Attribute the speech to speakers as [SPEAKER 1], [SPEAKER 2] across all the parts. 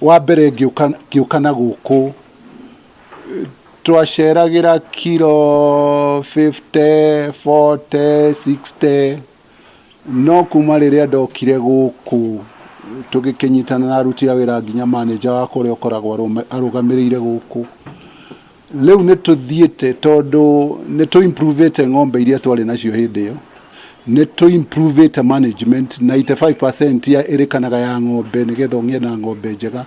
[SPEAKER 1] Wa mbere ngĩũka na gũkũ twaceragĩra kiro 50, 40, 60, no kuma rĩrĩa ndokire gũkũ tũgĩkĩnyitana na aruti a wĩra nginya manager wakwa ũrĩa ũkoragwo arũgamĩrĩire gũkũ. Rĩu nĩ tũthiĩte tondũ nĩ tũ improve ng'ombe iria twarĩ nacio hĩndĩ ĩyo, nĩ tũ improve management na 85% ya ĩrĩkanaga ya ng'ombe nĩgetha ũgĩe na ng'ombe njega,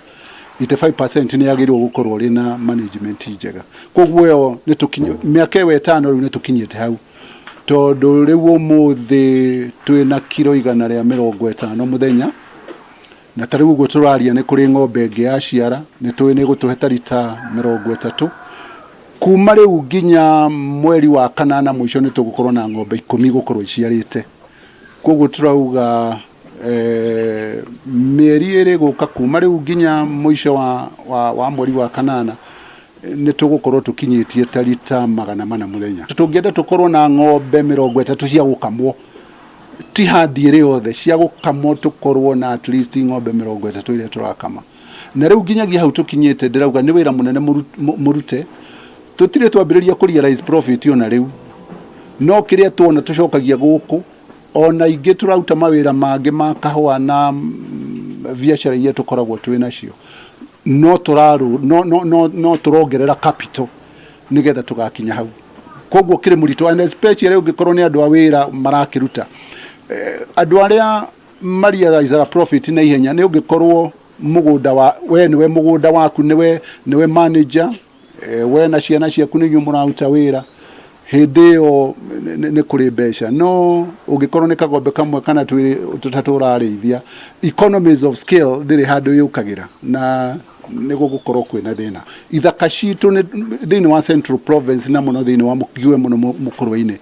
[SPEAKER 1] 85% nĩ yagĩrĩirwo gũkorwo ĩrĩ na management njega. Koguo ĩyo nĩ tũkinyi mĩaka ĩyo 5 rĩu nĩ tũkinyĩte hau, tondũ rĩu ũmũthĩ twĩna kiro 150 mũthenya, na ta rĩu ũguo tũraria nĩ kũrĩ ng'ombe ĩngĩ yaciara, nĩ tũĩ nĩ ĩgũtũhe ta rita 30. Kuma rĩu nginya mweri wa kanana mũico nĩ tũgũkorwo na ng'ombe 10 gũkorwo iciarĩte. Koguo tũrauga mĩeri 2 gũka kuma rĩu nginya mũico wa mweri wa kanana nĩ tũgũkorwo tũkinyĩtie ta rita 400 mũthenya. Tũngĩenda tũkorwo na ng'ombe 30 cia gũkamwo, ti handi ĩrĩ yothe, cia gũkamwo tũkorwo na at least ng'ombe 30 iria tũrakama. Na rĩu nginyagia hau tũkinyĩte ndĩrauga nĩ wĩra mũnene mũrute, tũtirĩ twambĩrĩria kũ realize profit ona rĩu, no kĩrĩa tuona tũcokagia gũkũ, ona ingĩ tũraruta mawĩra mangĩ ma kahũa na biacara iria tũkoragwo twĩ nacio, no tũraru no no no no tũrongerera capital nĩgetha tũgakinya hau. Koguo kĩrĩ mũritũ, and especially ũngĩkorwo nĩ andũ a wĩra marakĩruta. Andũ arĩa marealizaga profit na ihenya nĩ ũngĩkorwo mũgũnda wa we nĩwe mũgũnda waku, nĩwe manager, we na ciana ciaku nĩ inyuĩ mũraruta wĩra, hĩndĩ ĩyo nĩ kũrĩ mbeca. No ũngĩkorwo nĩ kagombe kamwe kana twĩrĩ tũtatũ ũrarĩithia, economies of scale ndĩrĩ handũ yũkagĩra na nĩ gũgũkorwo kwĩna thĩna. Ithaka citũ nĩ thĩinĩ wa Central Province na mũno thĩinĩ wa ngiuge mũno Mũkũrwe-inĩ,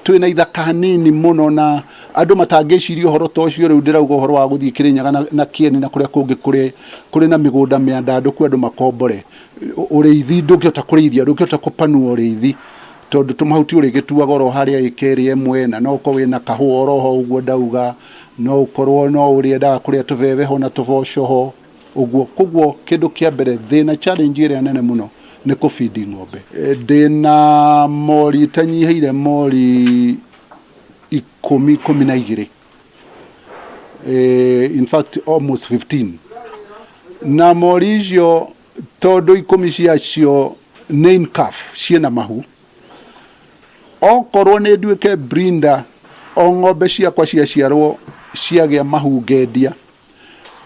[SPEAKER 1] twĩna ithaka nini mũno na andũ matangĩciria ũhoro ta ũcio. Rĩu ndĩrauga ũhoro wa gũthiĩ Kĩrĩnyaga na Kĩeni na kũrĩa kũngĩ kũrĩ na mĩgũnda mĩandandũku andũ makombore. Ũrĩithi ndũngĩhota kũrĩithia, ndũngĩhota kũpanua ũrĩithi tondũ tũmahuti ũrĩgĩtuaga oro harĩa ĩka ĩrĩa ĩmwe, na no ũkorwo wĩna kahũa oroho ũguo ndauga, no ũkorwo no ũrĩendaga kũrĩa tũbebe ho na tũboco ho ũguo. Koguo kĩndũ kĩa mbere thĩna, challenge ĩrĩa nene mũno nĩ kũbindi ng'ombe. Ndĩna mori itanyihĩire mori 10, 12, in fact almost 15, na mori icio tondũ 10 ciacio nĩ in calf, ciĩna mahu, okorwo nĩ nduĩke breeder, o ng'ombe ciakwa ciaciarwo ciagĩa mahu ngendia,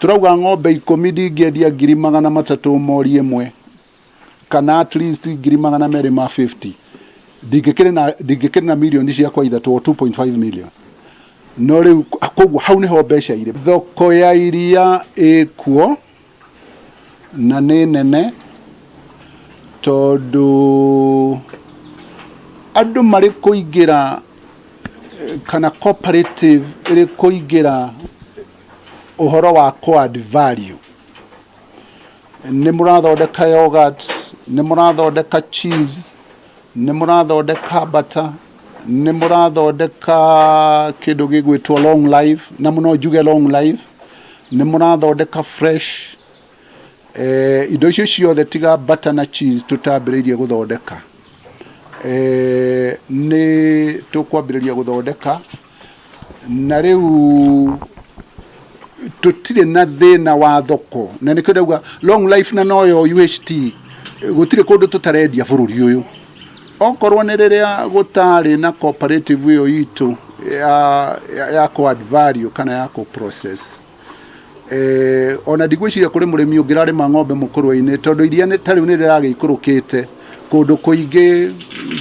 [SPEAKER 1] tũrauga ng'ombe 10 ndingĩendia 300,000 mori ĩmwe, kana at least 250,000, ndingĩkĩrĩ na mirioni ciakwa 3 o 2.5 million. No rĩu koguo hau nĩho mbeca irĩ. Thoko ya iria ĩkuo na nĩ nene, tondũ andũ marĩ kũingĩra kana cooperative ĩrĩ kũingĩra ũhoro wa kũ add value. Nĩ mũrathondeka yogurt, nĩ mũrathondeka cheese, nĩ mũrathondeka butter, nĩ mũrathondeka kĩndũ gĩgwĩtwo long life, na mũno njuge long life, nĩ mũrathondeka fresh. Indo icio ciothe tiga butter na cheese tũtambĩrĩirie gũthondeka, nĩ tũkwambĩrĩria gũthondeka, na rĩu tũtirĩ na thĩna wa thoko, na nĩkĩo ndauga long life na noyo UHT, gũtirĩ kũndũ tũtarendia bũrũri ũyũ. Okorwo nĩ rĩrĩa gũtarĩ na cooperative ĩyo itũ ya kũ add value kana ya kũ process, ona ndigwĩciria kũrĩ mũrĩmi ũngĩrarĩma ng'ombe Mũkũrwe-inĩ, tondũ iria ta rĩu nĩ rĩragĩikũrũkĩte kũndũ kũingĩ.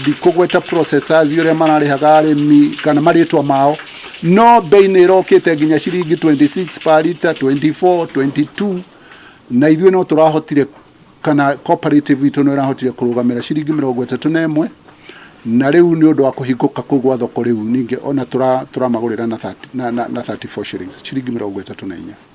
[SPEAKER 1] Ndikũgweta processors ũrĩa mararĩhaga arĩmi kana marĩtwa mao, no bei nĩ ĩrokĩte nginya ciringi 26 per litre, 24, 22, na ithuĩ no tũrahotire kana cooperative itũ no ĩrahotire kũrũgamĩra ciringi 31, na rĩu nĩ ũndũ wa kũhingũka kũu gwa thoko, rĩu ningĩ ona tũramagũrĩra na 34 shillings, ciringi 34.